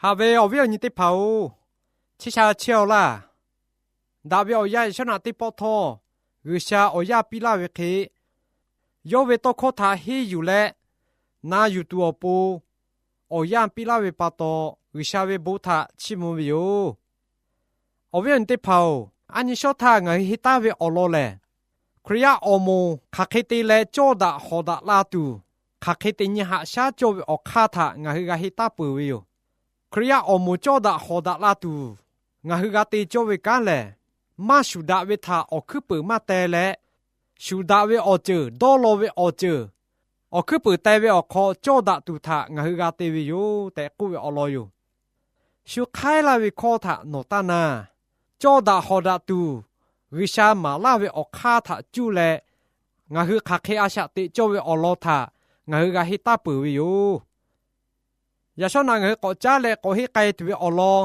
Haꞈ ve awˬ viˉ awˬ nyi teˇ hpaˍ-oˬ, chehˇ sha chehˇ-aw laˇ. Daꞈ ve awˬ yanˇ yaꞈ shawˉ naꞈ teˇ pawˆ htawˇ, G'uiˬsha awˬ yanˇ piˇ laˇ ve hk'e, yawˇ ve tawˇ hkawˇ htaꞈ henˇ yuˬ leh na yuˬ tuˬ awˬ pon, awˬ yanˇ piˇ laˇ ve pa taw, G'uiˬsha ve bon htaꞈ chiˇ mvuh ve yoˬ. Awˬ viˉ awˬ nyi teˇ hpaˍ-oˬ, a nyi shawˉ htaˇ ngaˬ hui henˇ taˉ ve awˬ lawn lehˬ, Hkriꞈ yaˇ awˬ moˍ hk'aˬ hk'e te leh cawˇ daꞈ hawˍ daꞈ la tuˬ, hk'aˬ hk'e te nyi haꞈ shaˉ cawˇ ve awˬ hk'aˇ htaꞈ ngaˬ hui g'a henˇ taˉ peuˬ ve yoˬ. Hkriꞈ yaˇ awˬ moˍ cawˇ daꞈ hawˍ daꞈ la tuˬ, ngaˬ hui g'a te cawˇ ve kanˉ lehˬ, maˇ shuˍ daꞈ ve htaꞈ awˬ hkuiˉ peunˍ maˇ teh leh, shuˍ daꞈ ve awˬ ceuˬ, dawˇ law ve awˬ ceuˬ, awˬ hkuiˉ peunˍ teh ve awˬ hk'aw cawˇ daꞈ tuˬ htaꞈ ngaˬ hui g'a te ve yoˬ tehꞈ k'oˆ ve awˬ lawn yoˬ. Shu hk'aiˉ laˇ ve hkawˇ htaꞈ nawˬ taˇ na. Cawˇ daꞈ hawˍ daꞈ tuˬ, G'uiˬsha maˍ laˇ ve awˬ hk'aˇ htaꞈ cuˇ leh, ngaˬ hui hk'aˬ hk'e a shaꞈ teꞈ cawˇ ve awˬ lawn htaꞈ ngaˬ hui g'a henˇ taˉ peuˬ ve yoˬ. Yaꞈ shawˉ naꞈ ngaˬ hui k'awꞈ caˉ leh k'awꞈ henˇ k'ai tuˬ ve awˬ lawn,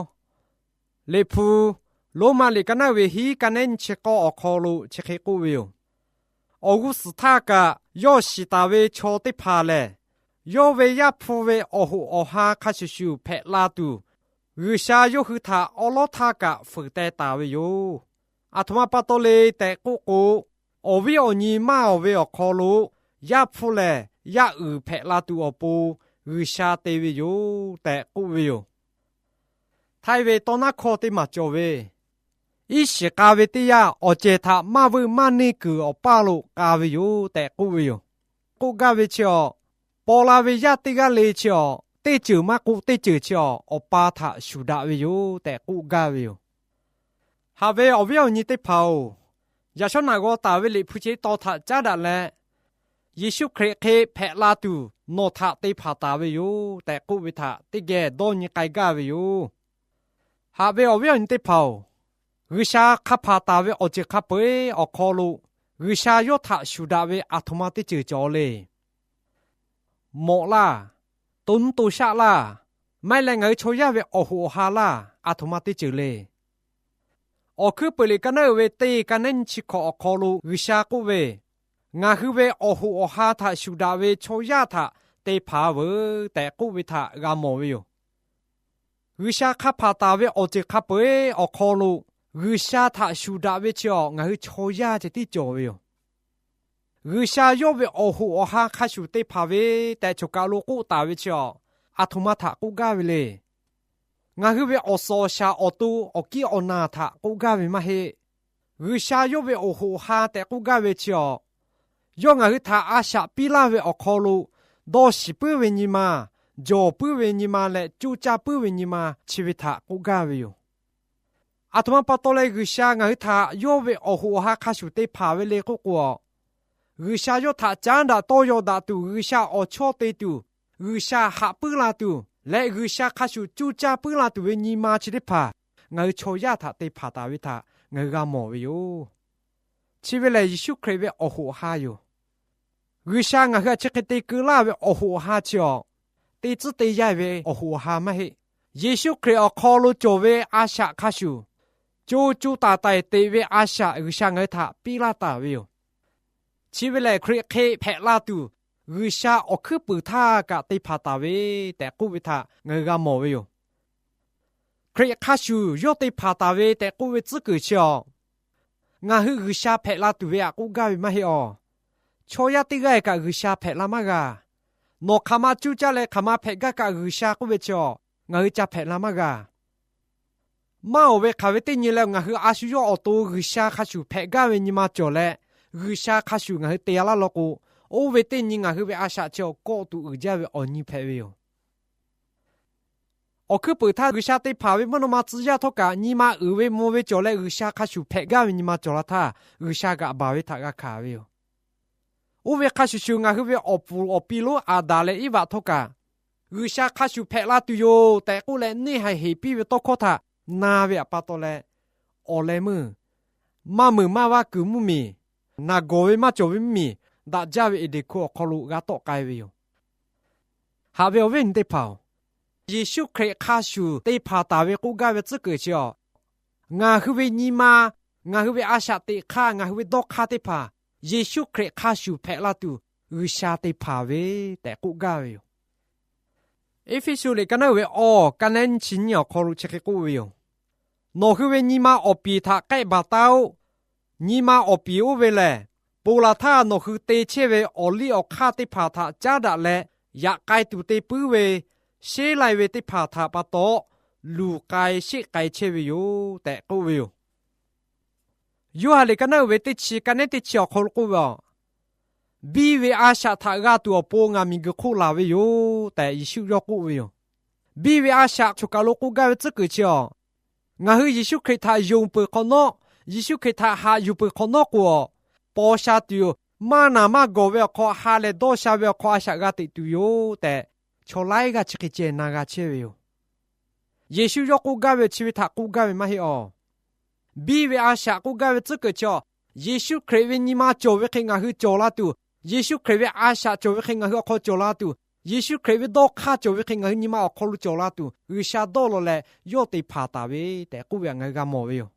Liꞈ hpu Roˉmaꞈ liꞈ ka naˉ ve hiˉ ka nehˉ nyi chi k'awˇ awˬ hk'aw lo chi hk'e k'oˆ ve yoˬ. Awˬ g'uˇ suhˍ htaˇ kaꞈ yawˇ shiˍ taˍ ve chaw teˇ hpaˍ lehˬ, yawˇ ve Yaˇ hpu ve awˬ hoꞈ awˬ ha hk'a shuˍ shuˍ hpehꞈ la tuˬ, G'uiˬsha yawˇ hui htaꞈ awˉ lawˉ htaˇ kaꞈ fuiˍ teh taˍ ve yoˬ. Aˬ htoꞈ ma pa taw le tehꞈ k'oˆ k'o, awˬ viˉ awˬ nyi maˇ awˬ ve awˬ hk'aw lo Yaˇ hpu lehˬ yaˇ uiˍ hpehꞈ la tuˬ awˬ pon G'uiˬsha te ve yoˬ tehꞈ k'oˆ ve yoˬ. Htaiˇ ve tawˇ naˉ hkawˇ teˇ maˬ cawˬ ve, iˉ shiˍ k'a ve teˇ yanˇ, awˬ cehˬ htaꞈ maˇ veuˆ maˇ neˇ kuiˬ awˬ paˇ lo k'a ve yoˬ tehꞈ k'oˆ ve yoˬ. K'oˆ gaˇ ve chi awˬ, paw la ve yaˇ teˇ g'aˇ le chi awˬ, teˇ ceuˬ maˇ k'oˆ teˇ ceuˬ chi awˬ, awˬ pa htaꞈ shuˍ daꞈ ve yoˬ tehꞈ k'oˆ gaˇ ve yoˬ. Haꞈ ve awˬ viˉ awˬ nyi teˇ hpaˍ-oˬ, yaꞈ shawˉ naꞈ g'aw taˍ ve Liꞈ hpu chi taw htaꞈ caˉ daꞈ leh, Yeˍsuˆ Hkriꞈ hk'e hpehꞈ la tuˬ nawˬ htaꞈ te hpanˍ taˍ ve yoˬ tehꞈ k'oˆ ve htaꞈ teˇ geh dawˇ nyi k'ai gaˇ ve yoˬ. Haꞈ ve awˬ viˉ awˬ nyi teˇ hpaˍ-oˬ, G'uiˬsha hk'a hpanˍ taˍ ve awˬ ceuˬ hk'a peu-eˬ awˬ hk'aw lo, G'uiˬsha yawˇ htaꞈ shuˍ daꞈ ve aˬ htoꞈ ma teˇ ceuˬ cawˬ le. Mawꞈ laˇ, to nuˇ to shaˆ laˇ, maˇ heˆ leh ngaˬ hui chaw yaˇ ve awˬ hoꞈ awˬ ha laˇ, aˬ htoꞈ ma teˇ ceuˬ le. Awˬ hkuiˉ peunˍ liꞈ ka naˉ uiˍ ve teˇ ka nehˉ nyi chi hkawꞈ awˬ hk'aw lo G'uiˬsha k'oˆ ve, ngaˬ hui ve awˬ hoꞈ awˬ ha htaꞈ shuˍ daꞈ ve chaw yaˇ htaꞈ te hpanˍ veuˬ tehꞈ k'oˆ ve htaꞈ g'a mawˬ ve yoˬ. G'uiˬsha hk'a hpanˍ taˍ ve awˬ ceuˬ hk'a peu-eˬ awˬ hk'aw lo, G'uiˬsha htaꞈ shuˍ daꞈ ve chi awˬ ngaˬ hui chaw yaˇ ceh tiˉ cawˬ ve yoˬ. G'uiˬsha yawˇ ve awˬ hoꞈ awˬ ha hk'a shuˍ te hpanˍ ve tehꞈ choˬ kaˬ lo k'oˆ taˍ ve chi awˬ, aˬ htoꞈ ma htaꞈ k'oˆ gaˇ ve le. Ngaˬ hui ve awˬ suhˍ awˬ shaˍ awˬ to awˬ kiˇ awˬ naˬ htaꞈ k'oˆ gaˇ ve maˇ heˆ. G'uiˬsha yawˇ ve awˬ hoꞈ awˬ ha tehꞈ k'oˆ gaˇ ve chi awˬ, yawˇ ngaˬ hui htaꞈ a shaꞈ piˇ laˇ ve awˬ hk'aw lo, dawˇ shiˍ puiˉ ve nyi ma, jawˬ puiˉ ve nyi ma leh coˇ caˇ puiˉ ve nyi ma chi ve htaꞈ k'oˆ gaˇ ve yoˬ. Aˬ htoꞈ ma pa taw leh G'uiˬsha ngaˬ hui htaꞈ yawˇ ve awˬ hoꞈ awˬ ha hk'a shuˍ te hpanˍ ve le k'oˆ k'o, G'uiˬsha yawˇ htaꞈ caˉ daꞈ tawˇ yaw daꞈ tuˬ, G'uiˬsha awˬ chawˇ te tuˬ, G'uiˬsha haꞈ puiˉ la tuˬ leh G'uiˬsha hk'a shuˍ coˇ caˇ puiˉ la tuˬ ve nyi ma chi teˇ hpaˍ ngaˬ hui chaw yaˇ htaꞈ te hpanˍ taˍ ve htaꞈ ngaˬ hui g'a mawˬ ve yoˬ. Chi ve lehˬ, Yeˍsuˆ Hkriꞈ ve awˬ hoꞈ awˬ ha yoˬ. G'uiˬsha ngaˬ hui htaꞈ chi hk'e te keu laˇ ve awˬ hoꞈ awˬ ha chi awˬ, te tcuhˉ te yaˇ ve awˬ hoꞈ awˬ ha maˇ heˆ. Yeˍsuˆ Hkriꞈ awˬ hk'aw lo cawˬ ve a shaꞈ hk'a shuˍ, co co taiˍ taiˍ teꞈ ve a shaꞈ G'uiˬsha ngaˬ hui htaꞈ piˇ laˇ taˍ ve yoˬ. Chi ve lehˬ, Hkriꞈ hk'e hpehꞈ la tuˬ, G'uiˬsha awˬ hkuiˉ puiˍ htaˇ kaꞈ te hpanˍ taˍ ve tehꞈ k'oˆ ve htaꞈ ngaˬ hui g'a mawˬ ve yoˬ. Hkriꞈ hk'a shuˍ yawˇ te hpanˍ taˍ ve tehꞈ k'oˆ ve tcuhˉ kuiˬ chi awˬ, ngaˬ hui G'uiˬsha hpehꞈ la tuˬ ve htaꞈ k'oˆ gaˇ ve maˇ heˆ awˬ. Chaw yaˇ teˇ g'aˇ kaꞈ G'uiˬsha hpehꞈ la maˇ g'a. Nawˬ hk'aˬ ma coˇ caˇ leh hk'aˬ ma hpehꞈ gaˇ kaꞈ G'uiˬsha k'oˆ ve chi awˬ, ngaˬ hui ca hpehꞈ la maˇ g'a. Maˇ oˬ ve hk'aˬ ve teˇ nyi leh ngaˬ hui a shu yawˇ awˬ to G'uiˬsha hk'a shuˍ hpehꞈ gaˇ ve nyi ma cawˬ leh, G'uiˬsha hk'a shuˍ ngaˬ hui te laˇ law k'o, oˇ ve teˇ nyi ngaˬ hui ve a shaꞈ chi awˬ kawˆ tuˬ uiˍ jaˇ ve awˬ nyi hpehꞈ ve yoˬ. Awˬ hkuiˉ puiˍ htaˇ G'uiˬsha te hpanˍ ve mvuhˇ naw ma tcuh yaˇ htawˇ kaꞈ nyi ma uiˍ ve mvuh ve cawˬ leh G'uiˬsha hk'a shuˍ hpehꞈ gaˇ ve nyi ma cawˬ la htaˇ, G'uiˬsha g'aꞈ baˬ ve htaꞈ g'a hkanˍ ve yoˬ. Oˇ ve hk'a shuˍ shuˍ ngaˬ hui ve awˬ puˍ awˬ pi lonˉ Aˍdanˍ leh Iˉvaꞈ htawˇ kaꞈ, G'uiˬsha hk'a shuˍ hpehꞈ la tuˬ yoˬ tehꞈ k'oˆ leh neˇ haiˬ heˍ piˇ ve tawˇ hkawˇ htaꞈ na ve htaꞈ pa taw leh, awˬ leh meuˇ maˇ meuˍ maˇ vaˇ kuiˬ mvuhˇmiˬ, naˬ gawˬ ve maˇ cawˬ ve mvuhˇmiˬ, daꞈ jaˇ ve Eˍdenˍ hkuˇ awˬ hk'aw lo g'a tawˆ k'ai ve yoˬ. Haꞈ ve awˬ viˉ awˬ nyi teˇ hpaˍ-oˬ, Yeˍsuˆ Hkriꞈ hk'a shuˍ te hpanˍ taˍ ve k'oˆ gaˇ ve tcuhˉ kuiˬ chi awˬ, ngaˬ hui ve nyi ma, ngaˬ hui ve a shaꞈ teꞈ hk'aˇ, ngaˬ hui ve dawˇ hk'aˇ teˇ hpaˍ Yeˍsuˆ Hkriꞈ hk'a shuˍ hpehꞈ la tuˬ G'uiˬsha te hpanˍ ve tehꞈ k'oˆ gaˇ ve yoˬ. Eˇfeˇsuꞈ liꞈ ka naˉ uiˍ ve awˬ ka nehˉ nyiˇ chi nyiˇ awˬ hk'aw lo chi hk'e k'oˆ ve yoˬ. Nawˬ hui ve nyi ma awˬ piˍ htaꞈ k'ehˆ baˬ taˉ-oˆ. Nyi ma awˬ piˍ oˇ ve lehˬ, ponˬ laˬ htaˇ nawˬ hui te chehˇ ve awˬ liˇ awˬ hk'aˇ teˇ hpaˍ htaꞈ caˉ daꞈ leh, yaꞈ k'ai tuˬ te puiˉ ve, sheˉ lai ve teˇ hpaˍ htaꞈ pa taw, luˬ k'ai sheˆ k'ai chehˇ ve yoˬ tehꞈ k'oˆ ve yoˬ. Yoˇhanˬ liꞈ ka naˉ uiˍ ve teˇ chi ka nehˉ teˇ chi awˬ hk'aw lo k'oˆ ve, Biˇ ve a shaꞈ htaꞈ g'a tuˬ awˬ pon ngaˬ miˬguiˬ hk'oˆ laˬ ve yoˬ tehꞈ Yeˍsuˆ yawˇ k'oˆ ve yoˬ. Biˇ ve a shaꞈ choˬ kaˬ lo k'oˆ gaˇ ve tcuhˉ kuiˬ chi a, ngaˬ hui Yeˍsuˆ Hkriꞈ htaꞈ yonˍ peuˬ hk'awꞈ nawˉ, Yeˍsuˆ Hkriꞈ htaꞈ haꞈ yuˬ peuˬ hk'awꞈ nawˉ k'o, paw sha tuˬ yoˬ. Maˇ naˍ maˇ gawˬ ve awˬ hk'aw, ha lehˬ dawˇ sha ve awˬ hk'aw a shaꞈ g'a teꞈ tuˬ yoˬ tehꞈ, chaw laiˉ g'aˇ chi hk'e ceh na g'a chehˇ ve yoˬ. Yeˍsuˆ yawˇ k'oˆ gaˇ ve chi ve htaꞈ k'oˆ gaˇ ve maˇ heˆ awˬ. Biˇ ve a shaꞈ k'oˆ gaˇ ve tcuhˉ kuiˬ chi a, Yeˍsuˆ Hkriꞈ ve nyi ma cawˬ ve hk'e ngaˬ hui cawˬ la tuˬ, Yeˍsuˆ Hkriꞈ ve a shaꞈ cawˬ ve hk'e ngaˬ hui awˬ hk'aw cawˬ la tuˬ, Yeˍsuˆ Hkriꞈ ve dawˇ hk'aˇ cawˬ ve hk'e ngaˬ hui nyi ma awˬ hk'aw lo cawˬ la tuˬ, G'uiˬsha dawˇ law leh yawˇ te hpanˍ taˍ ve tehꞈ k'oˆ ve htaꞈ ngaˬ hui g'a mawˬ ve yoˬ.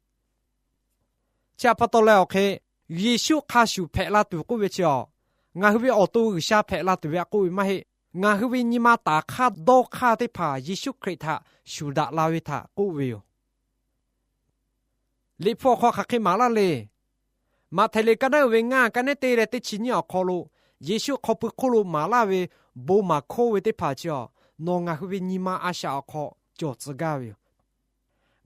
Chi htaꞈ pa taw leh awˬ hk'e, Yeˍsuˆ hk'a shuˍ hpehꞈ la tuˬ k'oˆ ve chi a, ngaˬ hui ve awˬ to G'uiˬsha hpehꞈ la tuˬ ve htaꞈ k'oˆ ve maˇ heˆ. Ngaˬ hui ve nyi ma taˍ hk'aˇ dawˇ hk'aˇ teˇ hpaˍ Yeˍsuˆ Hkriꞈ htaꞈ shuˍ daꞈ la ve htaꞈ k'oˆ ve yoˬ. Liꞈ hpu awˬ hk'aw hk'aˬ hk'e maˍ laˇ le. Maꞈhtehˍ liꞈ ka naˉ uiˍ ve ngaˇ ka nehˉ teˇ leh teˇ chi nyiˇ awˬ hk'aw lo, Yeˍsuˆ hk'aw pui hk'oˆ lo maˍ laˇ ve bon maˍ hkawˇ ve teˇ hpaˍ chi a, nawˬ ngaˬ hui ve nyi ma a shaꞈ awˬ hk'aw cawˬ tcuh gaˇ ve yoˬ.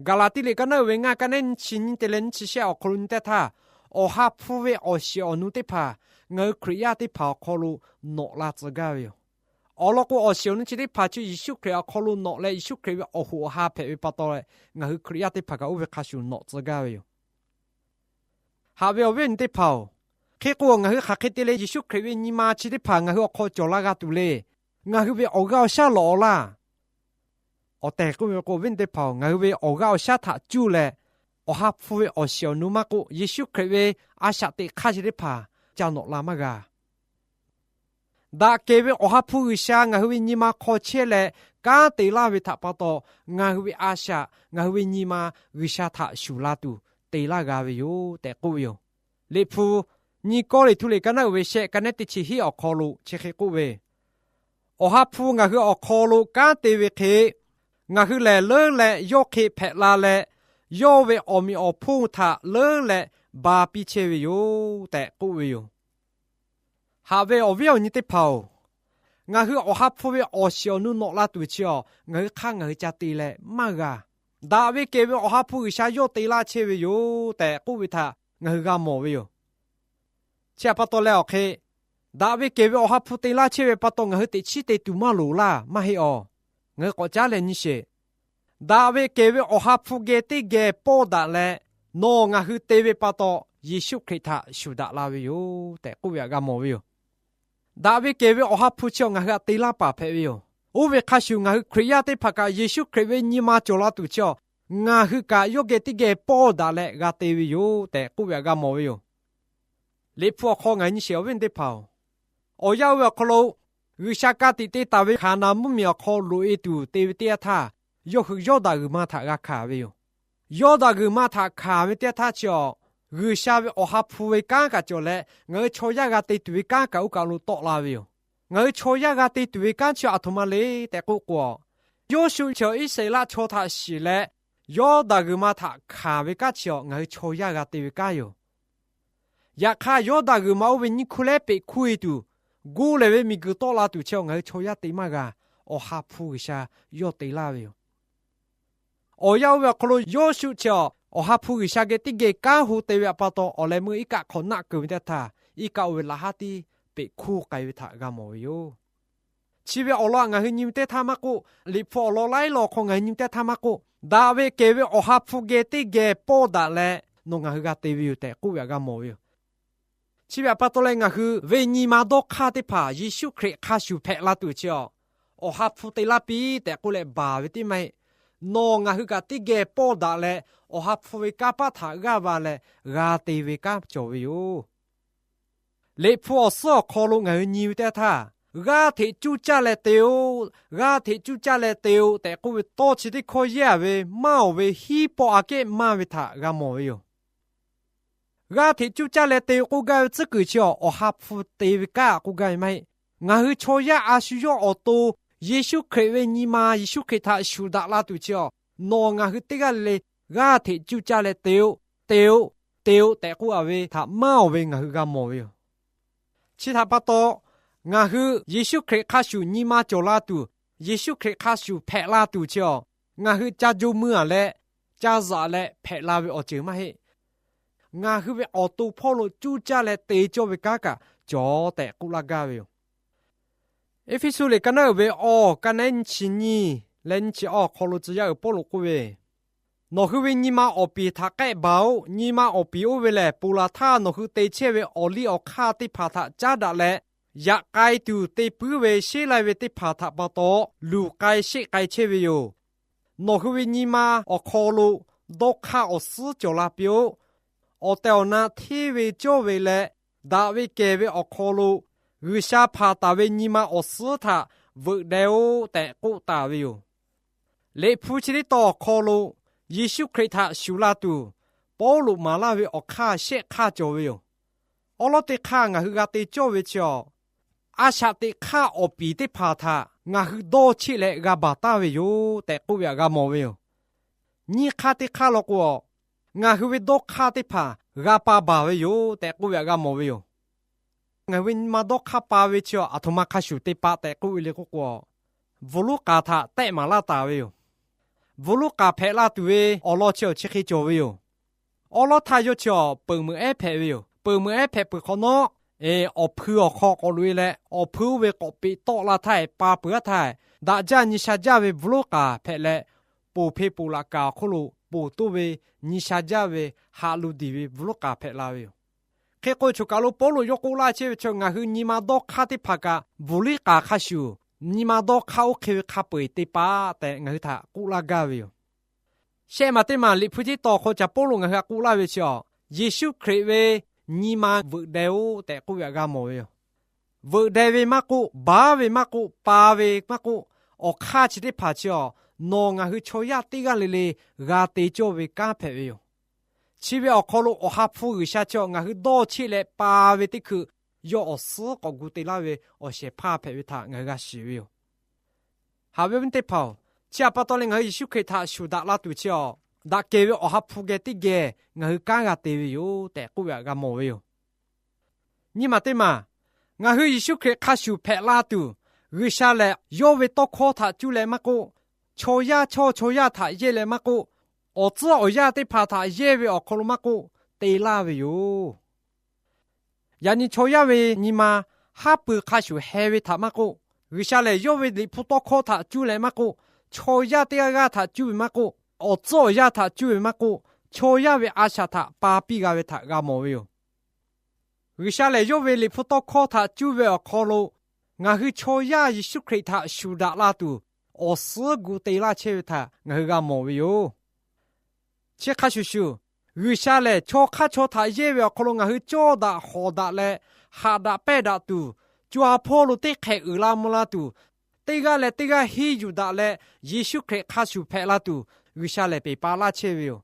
Gaˍlaˍtiˆ liꞈ ka naˉ uiˍ ve ngaˇ ka nehˉ nyiˇ chi nyiˇ teˇ leh nyiˇ chi shehˆ awˬ hk'aw lo nyi teˇ htaˇ, Awˬ ha hpu ve awˬ shiˍ awˬ nu teˇ hpaˍ ngaˬ hui Hkriꞈ yaˇ teˇ hpaˍ awˬ hk'aw lo nawꞈ la tcuh gaˇ ve yoˬ. Awˬ lawn k'o, awˬ shiˍ awˬ nu chi teˇ hpaˍ chi Yeˍsuˆ Hkriꞈ awˬ hk'aw lo nawꞈ leh Yeˍsuˆ Hkriꞈ ve awˬ hoꞈ awˬ ha hpehꞈ ve pa taw leh, ngaˬ hui Hkriꞈ yaˇ teˇ hpaˍ kaꞈ oˇ ve hk'a shuˍ nawꞈ tcuh gaˇ ve yoˬ. Haꞈ ve awˬ viˉ awˬ nyi teˇ hpaˍ-oˬ, hk'e k'o ngaˬ hui hk'aˬ hk'e te leh Yeˍsuˆ Hkriꞈ ve nyi ma chi teˇ hpaˍ ngaˬ hui awˬ hk'aw cawˬ la g'a tuˬ le. Ngaˬ hui ve awˬ g'aˇ awˬ shaˉ lawꞈ-aw laˇ. Awˬ tehˬ k'oˆ ve k'o, awˬ viˉ awˬ nyi teˇ hpaˍ-oˬ, ngaˬ hui ve awˬ g'aˇ awˬ shaˉ htaꞈ cuˇ leh, Awˬ ha hpu ve awˬ shiˍ awˬ nu maˇ k'oˆ, Yeˍsuˆ Hkriꞈ ve a shaꞈ teꞈ hk'aˇ chi teˇ hpaˍ ca nawꞈ la maˇ g'a. Daꞈ kehˬ ve Awˬ ha hpu G'uiˬsha ngaˬ hui ve nyi ma hk'aw chehˇ leh kanˉ te laˇ ve htaꞈ pa taw, ngaˬ hui ve a shaꞈ, ngaˬ hui ve nyi ma G'uiˬsha htaꞈ shuˍ la tuˬ te laˇ g'a ve yoˬ tehꞈ k'oˆ ve yoˬ. Liꞈ hpu nyiˇ Kawˇrenˍhtuˆ liꞈ ka naˉ uiˍ ve shehˆ ka nehˉ teˇ chi hiˉ awˬ hk'aw lo chi hk'e k'oˆ ve, Awˬ ha hpu ngaˬ hui awˬ hk'aw lo kanˉ te ve hk'e, ngaˬ hui lehˬ leuˉ leh yawˇ hk'e hpehꞈ la leh, yawˇ ve awˬ meꞈ awˬ hponˇ htaꞈ leuˉ leh ba piˇ chehˇ ve yoˬ tehꞈ k'oˆ ve yoˬ. Haꞈ ve awˬ viˉ awˬ nyi teˇ hpaˍ-oˬ, ngaˬ hui Awˬ ha hpu ve awˬ shiˍ awˬ nu nawꞈ la tuˬ chi a, ngaˬ hui hk'aˇ ngaˬ hui ca te leh maˇ g'a. Daꞈ ve kehˬ ve Awˬ ha hpu G'uiˬsha yawˇ te laˇ chehˇ ve yoˬ tehꞈ k'oˆ ve htaꞈ ngaˬ hui g'a mawˬ ve yoˬ. Chi htaꞈ pa taw leh awˬ hk'e, daꞈ ve kehˬ ve Awˬ ha hpu te laˇ chehˇ ve pa taw ngaˬ hui teꞈ chiˉ te tuˬ maˇ loˍ laˇ, maˇ heˆ awˬ. Ngaˬ hui k'awꞈ caˉ leh nyi sheˍ. Daꞈ ve kehˬ ve Awˬ ha hpu geh teˇ geh pawˇ daꞈ leh, nawˬ ngaˬ hui te ve pa taw Yeˍsuˆ Hkriꞈ htaꞈ shuˍ daꞈ la ve yoˬ tehꞈ k'oˆ ve htaꞈ g'a mawˬ ve yoˬ. Daꞈ ve kehˬ ve Awˬ ha hpu chi a ngaˬ hui htaꞈ te laˇ paˍ hpehꞈ ve yoˬ. Oˇ ve hk'a shuˍ ngaˬ hui Hkriꞈ yaˇ teˇ hpaˍ kaꞈ Yeˍsuˆ Hkriꞈ ve nyi ma cawˬ la tuˬ chi a, ngaˬ hui kaꞈ yawˇ geh teˇ geh pawˇ daꞈ leh g'a te ve yoˬ tehꞈ k'oˆ ve htaꞈ g'a mawˬ ve yoˬ. Liꞈ hpu awˬ hk'aw ngaˬ hui nyi sheˍ awˬ viˉ teˇ hpaˍ-oˬ, awˬ yanˇ oˇ ve awˬ hk'aw lo G'uiˬsha ka tiꞈ te taˍ ve Hkaˍnanˍ mvuhˇmiˬ awˬ hk'aw loꞈ-e tuˬ te ve teˇ yanˇ htaˇ, yawˇ hui Yawˇdanˍ g'uiˬ ma htaꞈ g'a hkanˍ ve yoˬ. Yawˇdanˍ g'uiˬ ma htaꞈ hkanˍ ve teˇ yanˇ htaˇ chi a, G'uiˬsha ve Awˬ ha hpu ve kanˉ kaꞈ cawˬ leh ngaˬ hui chaw yaˇ g'a te tuˬ ve kanˉ kaꞈ oˇ kaˬ lo tawˆ la ve yoˬ. Ngaˬ hui chaw yaˇ g'a te tuˬ ve kanˉ chi a aˬ htoꞈ ma le tehꞈ k'oˆ k'o, Yoˇshuˆ chi a Iˉsaˍreˍlaˆ chaw htaꞈ shiˍ leh, Yawˇdanˍ g'uiˬ ma htaꞈ hkanˍ ve kanˉ chi a ngaˬ hui chaw yaˇ g'a te ve kanˉ yoˬ. Yaꞈ hk'aˇ, Yawˇdanˍ g'uiˬ ma oˇ ve nyiˇ hkuˇ lehˉ peꞈ hkuˇ-e tuˬ, goˇ lehˬ ve miˬguiˬ tawˆ la tuˬ chi a ngaˬ hui chaw yaˇ te maˇ g'a. Awˬ ha hpu G'uiˬsha yawˇ te laˇ ve yoˬ. Awˬ yanˇ oˇ ve awˬ hk'aw lo Yoˇshuˆ chi a Awˬ ha hpu G'uiˬsha geh teˇ geh kanˉ ho te ve htaꞈ pa taw, awˬ leh meuˇ iˉ kaˆ hk'awꞈ naˆ keunˍ ve teˇ htaˇ, iˉ kaˆ oˇ ve laꞈ haˉ tiˉ peꞈ hkuˇ k'ai ve htaꞈ g'a mawˬ ve yoˬ. Chi ve awˬ lawn ngaˬ hui nyi ve teˇ htaˇ maˇ k'oˆ, Liꞈ hpu awˬ lawn laiˉ lawn hk'aw ngaˬ hui nyi ve teˇ htaˇ maˇ k'oˆ, daꞈ ve kehˬ ve Awˬ ha hpu geh teˇ geh pawˇ daꞈ leh nawˬ ngaˬ hui g'a te ve yoˬ tehꞈ k'oˆ ve htaꞈ g'a mawˬ ve yoˬ. Chi ve htaꞈ pa taw leh ngaˬ hui ve nyi ma dawˇ hk'aˇ teˇ hpaˍ Yeˍsuˆ Hkriꞈ hk'a shuˍ hpehꞈ la tuˬ chi a, Awˬ ha hpu te laˇ piˇ tehꞈ k'oˆ leh baˬ ve teˇ maˇ heˆ. Nawˬ ngaˬ hui kaꞈ teˇ geh pawˇ daꞈ leh Awˬ ha hpu ve kanˇ paˆ htaꞈ g'aˇ va leh g'a te ve kanˉ cawˬ ve yoˬ. Liꞈ hpu awˬ suhˉ awˬ hk'aw lo ngaˬ hui nyi ve teˇ htaˇ, g'aˇ hteꞈ cuˇ caˇ leh te-o, g'aˇ hteꞈ cuˇ caˇ leh te-o tehꞈ k'oˆ ve tawˇ chi teˇ hkawˇ yehˇ-a ve maˇ awˬ ve hiˉ pawˆ aꞈ kehˉ maˇ ve htaꞈ g'a mawˬ ve yoˬ. G'aˇ hteꞈ cuˇ caˇ leh te-o k'oˆ gaˇ ve tcuhˉ kuiˬ chi a Awˬ ha hpu te ve kanˉ k'oˆ gaˇ ve maˇ heˆ. Ngaˬ hui chaw yaˇ a shu yawˇ awˬ to Yeˍsuˆ Hkriꞈ ve nyi ma Yeˍsuˆ Hkriꞈ htaꞈ shuˍ daꞈ la tuˬ chi awˬ, nawˬ ngaˬ hui teˇ g'aˇ le le g'aˇ hteꞈ cuˇ caˇ leh te-o, te-o, te-o tehꞈ k'oˆ a ve htaꞈ maˇ awˬ ve ngaˬ hui g'a mawˬ ve yoˬ. Chi htaꞈ pa taw, ngaˬ hui Yeˍsuˆ Hkriꞈ hk'a shuˍ nyi ma cawˬ la tuˬ, Yeˍsuˆ Hkriꞈ hk'a shuˍ hpehꞈ la tuˬ chi awˬ, ngaˬ hui ca jo mui-a leh, ca zaꞈ leh hpehꞈ la ve awˬ ceuˬ maˇ heˆ. Ngaˬ hui ve awˬ to hpawˇ lo cuˇ caˇ leh te cawˇ ve kanˉ kaꞈ cawˬ tehꞈ k'oˆ laˇ gaˇ ve yoˬ. Eˇfeˇsuꞈ liꞈ ka naˉ uiˍ ve awˬ ka nehˉ nyiˇ chi nyiˇ leh nyiˇ chi awˬ hk'aw lo tcuh yaˇ uiˍ Pawˇluꞈ k'oˆ ve, Nawˬ hui ve nyi ma awˬ piˍ htaꞈ k'ehˆ baˬ-oꞈ. Nyi ma awˬ piˍ oˇ ve lehˬ, ponˬ laˬ htaˇ nawˬ hui te chehˇ ve awˬ liˇ awˬ hk'aˇ teˇ hpaˍ htaꞈ caˉ daꞈ leh, yaꞈ k'ai tuˬ te puiˉ ve sheˉ lai ve teˇ hpaˍ htaꞈ pa taw luˬ k'ai sheˆ k'ai chehˇ ve yoˬ. Nawˬ hui ve nyi ma awˬ hk'aw lo dawˇ hk'aˇ awˬ suhˉ cawˬ la piˇ-oˆ. Awˬ tehˬ awˬ na hteˇ ve cawˇ ve leh, daꞈ ve kehˬ ve awˬ hk'aw lo G'uiˬsha hpanˍ taˍ ve nyi ma awˬ suhˉ htaꞈ veuꞈ deh-oˆ tehꞈ k'oˆ taˍ ve yoˬ. Liꞈ hpu chi teˇ tawn awˬ hk'aw lo Yeˍsuˆ Hkriꞈ htaꞈ shuˍ la tuˬ, Pawˇluꞈ maˍ laˇ ve awˬ hk'aˇ shehˆ hk'aˇ cawˬ ve yoˬ. Awˉ lawˉ teˇ hk'aˇ ngaˬ hui g'a te cawˇ ve chi awˬ, a shaꞈ teꞈ hk'aˇ awˬ piˍ teˇ hpaˍ htaꞈ ngaˬ hui dawˇ cheˆ leh g'a baˬ taˍ ve yoˬ tehꞈ k'oˆ ve htaꞈ g'a mawˬ ve yoˬ. Nyiˇ hk'aˇ teˇ hk'aˇ law k'o, ngaˬ hui ve dawˇ hk'aˇ teˇ hpaˍ g'a pa baˬ ve yoˬ tehꞈ k'oˆ ve htaꞈ g'a mawˬ ve yoˬ. Ngaˬ hui ve nyi ma dawˇ hk'aˇ pa ve chi awˬ, aˬ htoꞈ ma hk'a shuˍ te pa tehꞈ k'oˆ ve le k'oˆ k'o, bvuhˬ lonˉ k'aˍ htaꞈ tehˆ maˍ laˇ taˍ ve yoˬ. Bvuhˬ lonˉ k'aˍ hpehꞈ la tuˬ ve awˬ lawn chi awˬ chi hk'e cawˬ ve yoˬ. Awˉ lawˉ htaˇ yawˇ chi awˬ peuˬ meuꞈ ehˉ hpehꞈ ve yoˬ. Peuˬ meuꞈ ehˉ hpehꞈ peuˬ hk'awꞈ nawˉ, awˬ hpui awˬ hk'aw k'awꞈ loꞈ-e leh, awˬ hpui oˇ ve k'awꞈ peꞈ tawˆ la htaˇ, pa peuˬ-a htaˇ, daꞈ jaˇ nyi sha jaˇ ve bvuhˬ lonˉ k'aˍ hpehꞈ leh, ponˬ hpe ponˬ laꞈ kaˍ awˬ hk'oˆ lo ponˬ toˇ ve nyi sha jaˇ ve haꞈ lo diˬ ve bvuhˬ lonˉ k'aˍ hpehꞈ la ve yoˬ. Hk'e k'o, choˬ kaˬ lo Pawˇluꞈ yawˇ k'oˆ laˇ chehˇ ve chi, ngaˬ hui nyi ma dawˇ hk'aˇ teˇ hpaˍ kaꞈ bvuhˬ lonˉ k'aˍ hk'a shuˍ nyi ma dawˇ hk'aˇ oˇ hk'e ve hk'a peu-eˬ te pa tehꞈ ngaˬ hui htaꞈ k'oˆ laˇ gaˇ ve yoˬ. Shehˆ maˬ teˇ maˬ Liꞈ hpu teˇ tawn hk'aw ca Pawˇluꞈ ngaˬ hui htaꞈ k'oˆ laˇ ve chi awˬ, Yeˍsuˆ Hkriꞈ ve nyi ma veuꞈ deh-oˆ tehꞈ k'oˆ ve htaꞈ g'a mawˬ ve yoˬ. Veuꞈ deh ve maˇ k'oˆ, baˬ ve maˇ k'oˆ, pa ve maˇ k'oˆ, awˬ hk'aˇ chi teˇ hpaˍ chi awˬ, nawˬ ngaˬ hui chaw yaˇ teˇ g'aˇ le le g'a te cawˇ ve kanˉ hpehꞈ ve yoˬ. Chi ve awˬ hk'aw lo Awˬ ha hpu G'uiˬsha chi awˬ ngaˬ hui dawˇ cheˆ leh pa ve teˇ hkui, yawˇ awˬ suhˉ k'awꞈ gu te laˇ ve awˬ shehˍ hpaˇ hpehꞈ ve htaꞈ ngaˬ hui g'a shiˍ ve yoˬ. Haꞈ ve awˬ viˉ teˇ hpaˍ-oˬ, chi htaꞈ pa taw leh ngaˬ hui Yeˍsuˆ Hkriꞈ htaꞈ shuˍ daꞈ la tuˬ chi awˬ, daꞈ kehˬ ve Awˬ ha hpu geh teˇ geh ngaˬ hui kanˉ g'a te ve yoˬ tehꞈ k'oˆ ve htaꞈ g'a mawˬ ve yoˬ. Nyiˇ maˬ teˇ maˬ, ngaˬ hui Yeˍsuˆ Hkriꞈ hk'a shuˍ hpehꞈ la tuˬ, G'uiˬsha lehˬ yawˇ ve tawˇ hkawˇ htaꞈ cuˇ leh maˇ k'oˆ, chaw yaˇ chawˇ chaw yaˇ htaꞈ yehˇ leh maˇ k'oˆ, awˬ tcuhˉ awˬ yanˇ teˇ hpaˍ htaꞈ yehˇ ve awˬ hk'aw lo maˇ k'oˆ, te laˇ ve yoˬ. Yaꞈ nyi chaw yaˇ ve nyi ma haˉ pui hk'a shuˍ heh ve htaꞈ maˇ k'oˆ, G'uiˬsha lehˬ yawˇ ve Liꞈ hpu tawˇ hkawˇ htaꞈ cuˇ leh maˇ k'oˆ, chaw yaˇ teˇ g'aˇ g'aˇ htaꞈ cuˇ ve maˇ k'oˆ, awˬ tcuhˉ awˬ yanˇ htaꞈ cuˇ ve maˇ k'oˆ, chaw yaˇ ve a shaꞈ htaꞈ pa piˇ g'a ve htaꞈ g'a mawˬ ve yoˬ. G'uiˬsha lehˬ yawˇ ve Liꞈ hpu tawˇ hkawˇ htaꞈ cuˇ ve awˬ hk'aw lo, ngaˬ hui chaw yaˇ Yeˍsuˆ Hkriꞈ htaꞈ shuˍ daꞈ la tuˬ, awˬ suhˉ gu te laˇ chehˇ ve htaꞈ ngaˬ hui g'a mawˬ ve yoˬ. Chi hk'a shuˍ shuˍ, G'uiˬsha lehˬ chaw hk'aˇ chaw htaꞈ yehˇ ve awˬ hk'aw lo ngaˬ hui cawˇ daꞈ hawˍ daꞈ leh, haꞈ daꞈ pehnˇ daꞈ tuˬ, co ha hpawˇ lo teˇ hk'ehꞈ uiˍ la mvuh la tuˬ, teˇ g'aˇ leh teˇ g'aˇ henˇ yuˬ daꞈ leh, Yeˍsuˆ Hkriꞈ hk'a shuˍ hpehꞈ la tuˬ, G'uiˬsha lehˬ peˬ pa laˇ chehˇ ve yoˬ.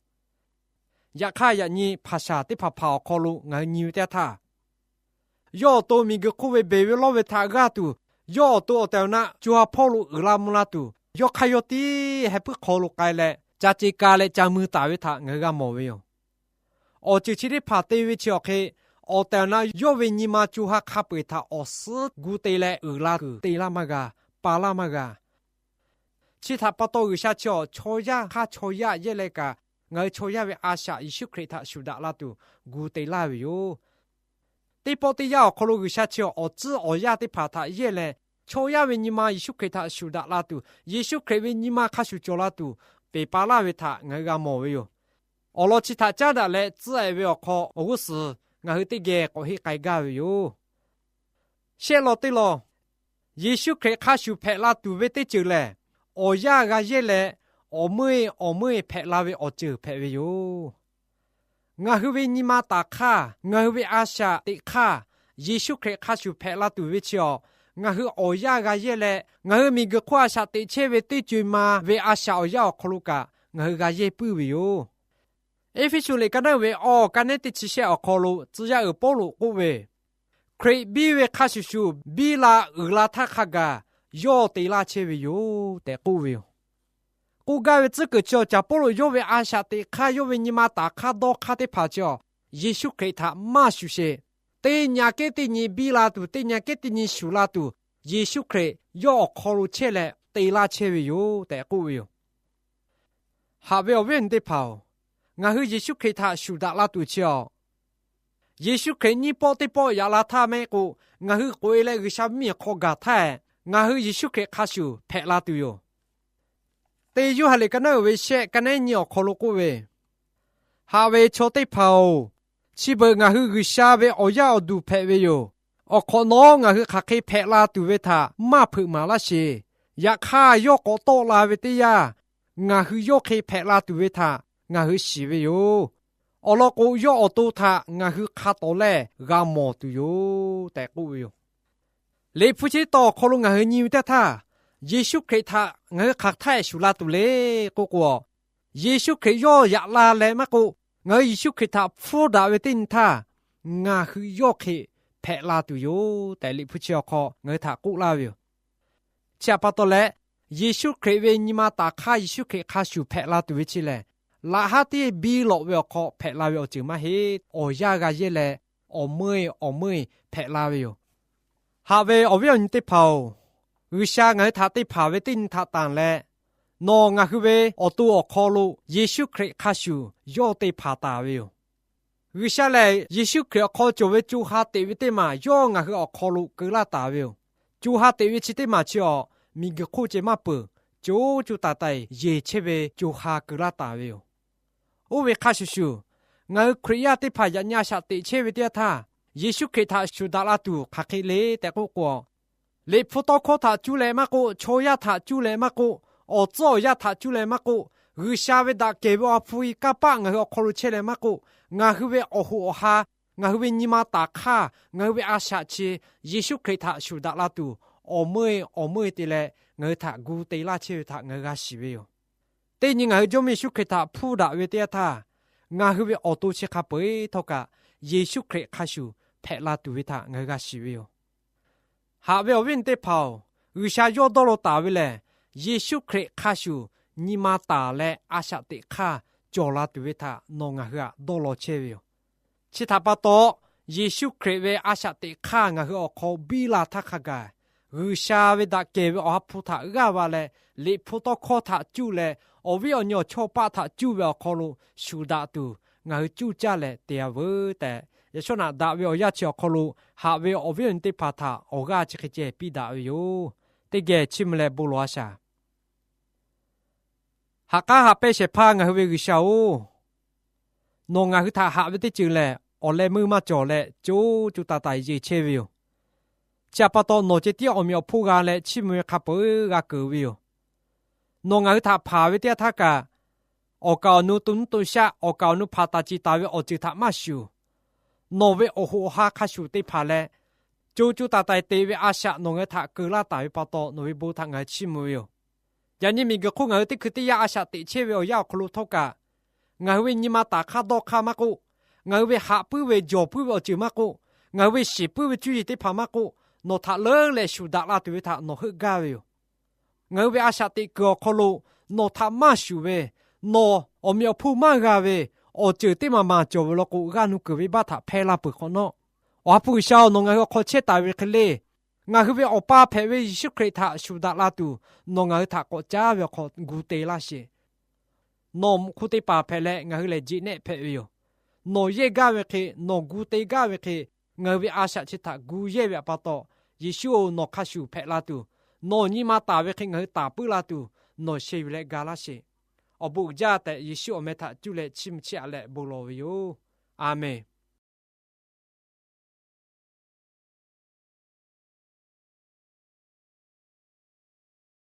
Yaꞈ hk'aˇ, yaꞈ nyi hpaˍ shaˍ teˇ hpaˍ hpaˍ awˬ hk'aw lo ngaˬ hui nyi ve teˇ yanˇ htaˇ, yawˇ awˬ to miˬguiˬ hk'oˆ ve beˬ ve lawˇ ve htaꞈ g'aˇ tuˬ, yawˇ awˬ to awˬ tehˬ awˬ na co ha hpawˇ lo uiˍ la mvuh la tuˬ, yawˇ hk'aˇ yawˇ tiˉ heh puiˉ hk'aw lo k'ai leh, ca ce ka leh ca mui taˍ ve htaꞈ ngaˬ hui g'a mawˬ ve yoˬ. Awˬ ceuˬ chi teˇ hpaˍ te ve chi awˬ hk'e, awˬ tehˬ awˬ na yawˇ ve nyi ma co ha hk'a peu-eˬ htaꞈ awˬ suhˉ gu te leh uiˍ la kuiˬ te laˇ maˇ g'a, pa laˇ maˇ g'a. Chi htaꞈ pa taw G'uiˬsha chi awˬ chaw yaˇ hk'aˇ chaw yaˇ yehˇ leh kaꞈ, ngaˬ hui chaw yaˇ ve a shaꞈ Yeˍsuˆ Hkriꞈ htaꞈ shuˍ daꞈ la tuˬ gu te laˇ ve yoˬ. Teˇ pawˆ teˇ yanˇ awˬ hk'aw lo G'uiˬsha chi awˬ tcuhˉ awˬ yanˇ teˇ hpaˍ htaꞈ yehˇ leh, chaw yaˇ ve nyi ma Yeˍsuˆ Hkriꞈ htaꞈ shuˍ daꞈ la tuˬ, Yeˍsuˆ Hkriꞈ ve nyi ma hk'a shuˍ cawˬ la tuˬ, peˬ pa laˇ ve htaꞈ ngaˬ hui g'a mawˬ ve yoˬ. Awˬ lawn chi htaꞈ caˉ daꞈ leh tcuhˉ-e ve awˬ hk'aw awˬ g'uˇ suhˍ ngaˬ hui teˇ geh k'awꞈ heˆ k'ai gaˇ ve yoˬ. Shehˆ law teˇ law, Yeˍsuˆ Hkriꞈ hk'a shuˍ hpehꞈ la tuˬ ve teˇ ceuˬ lehˬ, awˬ yanˇ g'a yehˇ leh, awˬ meuˇ-e awˬ meuˇ-e hpehꞈ la ve awˬ ceuˬ hpehꞈ ve yoˬ. Ngaˬ hui ve nyi ma taˍ hk'aˇ, ngaˬ hui ve a shaꞈ teꞈ hk'aˇ, Yeˍsuˆ Hkriꞈ hk'a shuˍ hpehꞈ la tuˬ ve chi awˬ, ngaˬ hui awˬ yanˇ g'a yehˇ leh, ngaˬ hui miˬguiˬ hk'oˆ a shaꞈ teꞈ chehˇ ve teˇ co-e ma ve a shaꞈ awˬ yanˇ awˬ hk'aw lo kaꞈ ngaˬ hui g'a yehˇ puiˇ ve yoˬ. Eˇfeˇsuꞈ liꞈ ka naˉ ve awˬ ka nehˉ teˇ chi shehˆ awˬ hk'aw lo tcuh yaˇ uiˍ Pawˇluꞈ k'oˆ ve, Hkriꞈ biˇ ve hk'a shuˍ shuˍ biˇ la uiˍ la htaˇ hk'a gaˬ, yawˇ te laˇ chehˇ ve yoˬ tehꞈ k'oˆ ve yoˬ. K'oˆ gaˇ ve tcuhˉ kuiˬ chi awˬ, caˍ Pawˇluꞈ yawˇ ve a shaꞈ teꞈ hk'aˇ, yawˇ ve nyi ma taˍ hk'aˇ dawˇ hk'aˇ teˇ hpaˍ chi awˬ, Yeˍsuˆ Hkriꞈ htaꞈ maˇ shuˍ sheˍ. Teˇ nyi kehˉ teˇ nyi biˇ la tuˬ, teˇ nyi kehˉ teˇ nyi shuˍ la tuˬ, Yeˍsuˆ Hkriꞈ yawˇ awˬ hk'aw lo chehˇ leh te laˇ chehˇ ve yoˬ tehꞈ k'oˆ ve yoˬ. Haꞈ ve awˬ viˉ awˬ nyi teˇ hpaˍ-oˬ, ngaˬ hui Yeˍsuˆ Hkriꞈ htaꞈ shuˍ daꞈ la tuˬ chi awˬ, Yeˍsuˆ Hkriꞈ nyiˇ pawˆ teˇ pawˆ yaꞈ la htaˇ mehˆ k'o, ngaˬ hui k'oꞈ e leh G'uiˬsha mvuhˇmiˬ hk'aw gaˬ htaˇ, ngaˬ hui Yeˍsuˆ Hkriꞈ hk'a shuˍ hpehꞈ la tuˬ yoˬ. Teˇ Yoˇhanˬ liꞈ ka naˉ uiˍ ve shehˆ, ka nehˉ nyi awˬ hk'aw lo k'oˆ ve, Haꞈ ve chaw teˇ hpaˍ-oˬ, chi beuꞈ ngaˬ hui G'uiˬsha ve awˬ yaˇ awˬ duˬ hpehꞈ ve yoˬ. Awˬ hk'awꞈ nawˉ ngaˬ hui hk'aˬ hk'e hpehꞈ la tuˬ ve htaꞈ maˇ hpeuꞈ maˍ laˇ sheˍ. Yaꞈ hk'aˇ, yawˇ k'awꞈ tawˆ la ve teˇ yanˇ, ngaˬ hui yawˇ hk'e hpehꞈ la tuˬ ve htaꞈ ngaˬ hui shiˍ ve yoˬ. Awˬ lawn k'o, yawˇ awˬ to htaꞈ ngaˬ hui hk'a tawˍ lehˇ g'a mawˬ tuˬ yoˬ tehꞈ k'oˆ ve yoˬ. Liꞈ hpu chi taw awˬ hk'aw lo ngaˬ hui nyi ve teˇ htaˇ, Yeˍsuˆ Hkriꞈ htaꞈ ngaˬ hui hk'aˬ htaˇ shuˍ la tuˬ le k'oˆ k'o, Yeˍsuˆ Hkriꞈ yawˇ yaꞈ la leh maˇ k'oˆ, ngaˬ hui Yeˍsuˆ Hkriꞈ htaꞈ hpfuhˇ daꞈ ve teˇ nyi htaˇ, ngaˬ hui yawˇ hk'e hpehꞈ la tuˬ yoˬ tehꞈ, Liꞈ hpu chi awˬ hk'aw ngaˬ hui htaꞈ k'oˆ laˇ ve yoˬ. Chi htaꞈ pa taw leh, Yeˍsuˆ Hkriꞈ ve nyi ma taˍ hk'aˇ Yeˍsuˆ Hkriꞈ hk'a shuˍ hpehꞈ la tuˬ ve chi lehˬ, laꞈ haˉ teˇ biˇ lawꞈ ve awˬ hk'aw hpehꞈ la ve awˬ ceuˬ maˇ heˆ. Awˬ yanˇ g'a yehˇ leh, awˬ meuˇ-e awˬ meuˇ-e hpehꞈ la ve yoˬ. Haꞈ ve awˬ viˉ awˬ nyi teˇ hpaˍ-oˬ, G'uiˬsha ngaˬ hui htaꞈ te hpanˍ ve teˇ nyi htaꞈ tanˬ leh, nawˬ ngaˬ hui ve awˬ to awˬ hk'aw lo Yeˍsuˆ Hkriꞈ hk'a shuˍ yawˇ te hpanˍ taˍ ve yoˬ. G'uiˬsha lehˬ, Yeˍsuˆ Hkriꞈ awˬ hk'aw cawˬ ve co ha teꞈ ve teˇ maˬ yawˇ ngaˬ hui awˬ hk'aw lo keu laˇ taˍ ve yoˬ. Co ha teꞈ ve chi teˇ maˬ chi awˬ, miˬguiˬ hk'oˆ ceh maˇ peuˬ. Co co taiˍ taiˍ yeˬ chehˇ ve co ha keu laˇ taˍ ve yoˬ. Oˇ ve hk'a shuˍ shuˍ, ngaˬ hui Hkriꞈ yaˇ teˇ hpaˍ yaꞈ nyi a shaꞈ teꞈ chehˇ ve teˇ yanˇ htaˇ, Yeˍsuˆ Hkriꞈ htaꞈ shuˍ daꞈ la tuˬ hk'aˬ hk'e le tehꞈ k'oˆ k'o, Liꞈ hpu tawˇ hkawˇ htaꞈ cuˇ leh maˇ k'oˆ, chaw yaˇ htaꞈ cuˇ leh maˇ k'oˆ, awˬ tcuhˉ awˬ yanˇ htaꞈ cuˇ leh maˇ k'oˆ, G'uiˬsha ve daꞈ kehˬ ve Awˬ ha hpu kanˇ paˆ ngaˬ hui awˬ hk'aw lo chehˇ leh maˇ k'oˆ, ngaˬ hui ve awˬ hoꞈ awˬ ha, ngaˬ hui ve nyi ma taˍ hk'aˇ, ngaˬ hui ve a shaꞈ chi Yeˍsuˆ Hkriꞈ htaꞈ shuˍ daꞈ la tuˬ, awˬ meuˇ-e awˬ meuˇ-e te leh ngaˬ hui htaꞈ gu te laˇ chehˇ ve htaꞈ ngaˬ hui g'a shiˍ ve yoˬ. Teˇ nyi ngaˬ hui Jawˇmawˇ Yeˍsuˆ Hkriꞈ htaꞈ hpfuhˇ daꞈ ve teˇ yanˇ htaˇ, ngaˬ hui ve awˬ to chi hk'a peu-eˬ htawˇ kaꞈ, Yeˍsuˆ Hkriꞈ hk'a shuˍ hpehꞈ la tuˬ ve htaꞈ ngaˬ hui g'a shiˍ ve yoˬ. Haꞈ ve awˬ viˉ awˬ nyi teˇ hpaˍ-oˬ, G'uiˬsha yawˇ dawˇ law taˍ ve lehˬ, Yeˍsuˆ Hkriꞈ hk'a shuˍ nyi ma taˍ leh a shaꞈ teꞈ hk'aˇ cawˬ la tuˬ ve htaꞈ nawˬ ngaˬ hui htaꞈ dawˇ law chehˇ ve yoˬ. Chi htaꞈ pa taw, Yeˍsuˆ Hkriꞈ ve a shaꞈ teꞈ hk'aˇ ngaˬ hui awˬ hk'aw biˇ la htaˇ hk'a gaˬ, G'uiˬsha ve daꞈ kehˬ ve Awˬ ha hpu htaꞈ g'aˇ va leh, Liꞈ hpu tawˇ hkawˇ htaꞈ cuˇ leh, awˬ viˉ awˬ nyi awˬ chawˇ paˆ htaꞈ cuˇ ve awˬ hk'aw lo shuˍ daꞈ tuˬ ngaˬ hui cuˇ caˇ leh te-a veuˬ tehꞈ, yaꞈ shawˉ naꞈ daꞈ ve awˬ yanˇ chi awˬ hk'aw lo haꞈ ve awˬ viˉ awˬ nyi teˇ hpaˍ htaꞈ awˬ g'aˇ chi hk'e ceh piˇ daꞈ ve yoˬ. Teˇ geh chiˇ mvuh leh bon lawˬ-a shaˍ. Haꞈ k'aˉ haꞈ pehnˇ shehˍ hpaˇ ngaˬ hui ve G'uiˬsha-oˬ, nawˬ ngaˬ hui htaꞈ haꞈ ve teˇ ceuˬ lehˬ, awˬ leh meuˇ maˇ cawˬ leh co co taiˍ taiˍ yeˬ chehˇ ve yoˬ. Chi htaꞈ pa taw, nawˬ ceh tiˉ awˬ meꞈ awˬ hponˇ g'a leh chiˇ mvuh ve hk'a peu-eˬ g'a keunˍ ve yoˬ. Nawˬ ngaˬ hui htaꞈ hpanˍ ve teˇ yanˇ htaˇ kaꞈ, awˬ kaˍ awˬ nu to nuˇ to shaˆ, awˬ kaˍ awˬ nu hpanˍ taˍ ciˍ taˍ ve awˬ ceuˬ htaꞈ maˇ shuˍ, nawˬ ve awˬ hoꞈ awˬ ha hk'a shuˍ te hpanˍ leh, co co taiˍ taiˍ te ve a shaꞈ nawˬ ngaˬ hui htaꞈ keunˍ laˇ taˍ ve pa taw, nawˬ ve bon htaꞈ ngaˬ hui chiˇ mvuh ve yoˬ. Yaꞈ nyi miˬguiˬ hk'oˆ ngaˬ hui teˇ hkui teˇ yanˇ a shaꞈ teꞈ chehˇ ve awˬ yanˇ awˬ hk'aw lo htawˇ kaꞈ, ngaˬ hui ve nyi ma taˍ hk'aˇ dawˇ hk'aˇ maˇ k'oˆ, ngaˬ hui ve haꞈ puiˉ ve jawˬ puiˉ ve awˬ ceuˬ maˇ k'oˆ, ngaˬ hui ve shiˍ puiˉ ve cuˇ yiˍ teˇ hpaˍ maˇ k'oˆ, nawˬ htaꞈ leuˉ leh shuˍ daꞈ la tuˬ ve htaꞈ nawˬ heuˆ gaˇ ve yoˬ. Ngaˬ hui ve a shaꞈ teꞈ kuiˬ awˬ hk'aw lo nawˬ htaꞈ maˇ shuˍ ve, nawˬ awˬ meꞈ awˬ hponˇ maˇ g'a ve awˬ ceuˬ teˇ maˬ maˬ cawˬ ve law k'o, g'aˇ nuˇ kuiˬ ve baˆ htaꞈ hpehˇ laˇ peuˬ hk'awꞈ nawˉ, Awˬ ha hpu G'uiˬsha-oˬ, nawˬ ngaˬ hui awˬ hk'aw chehˇ taˍ ve hk'e le. Ngaˬ hui ve Awˬ pa hpehꞈ ve Yeˍsuˆ Hkriꞈ htaꞈ shuˍ daꞈ la tuˬ, nawˬ ngaˬ hui htaꞈ k'awꞈ caˉ ve awˬ hk'aw gu te laˇ sheˍ. Nawˬ mvuhꞈ hk'u teˇ hpaˍ hpehꞈ leh ngaˬ hui lehˬ jeꞈ nehˆ hpehꞈ ve yoˬ. Nawˬ yehˇ gaˇ ve hk'e, nawˬ gu te gaˇ ve hk'e, ngaˬ hui ve a shaꞈ chi htaꞈ gu yehˇ ve pa taw, Yeˍsuˆ-oˬ, nawˬ hk'a shuˍ hpehꞈ la tuˬ, nawˬ nyi ma taˍ ve hk'e ngaˬ hui taˍ puiˉ la tuˬ, nawˬ sheh yuˬ leh ga laˇ sheˍ. Awˬ bon uiˍ jaˇ tehꞈ Yeˍsuˆ awˬ meh htaꞈ cuˇ leh chiˇ mvuh chiˇ aꞈ leh bon lawˬ ve yoˬ. A menˬ.